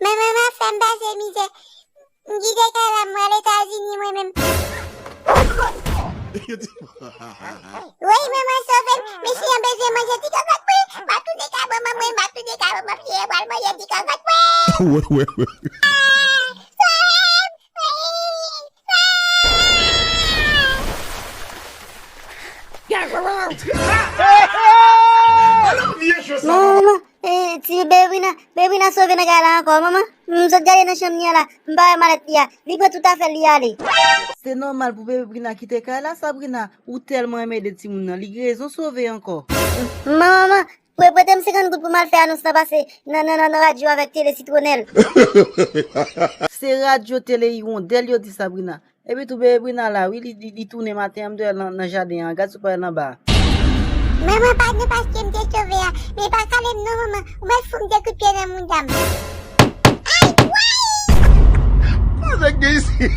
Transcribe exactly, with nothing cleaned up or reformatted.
Manman, manman fè m pase mizè. M kite kay la, m al Etazini mwen menm. Wi, manman sove m. Men si yon bezwen manje ti kòkòt mwen, m ap tounen kay manman mwen, m ap tounen kay manman m, si yo pral manje ti kòkòt mwen. Sove m. Manman, manman, eh, ti Bebrina, Bebrina sove nan kay la ankò, manman. M sot gade nan chanm li an la, m pa wè malèt li a. Li pran tout afè l, li ale. Se nòmal pou Bebrina kite kay la, Sabrina. Ou tèlman renmen ede timoun nan, li gen rezon sove ankò. Manman, manman, pre-, prete m senkant goud pou m al fè anons lan pase nan, nan, nan, nan radyo avèk tele sitwonèl. Se radyo tele iwondèl yo di, Sabrina. Epi tou Bebrina la, wi, li, li, li tounen maten an, m te wè l nan, nan jaden an. Gad si w pa wè l anba a. Manman, padon paske m te sove a. Men pa kale m non, manman. Ou mèt fout m de kout pye nan mouda m. Ay, woy! Sa k gen isi?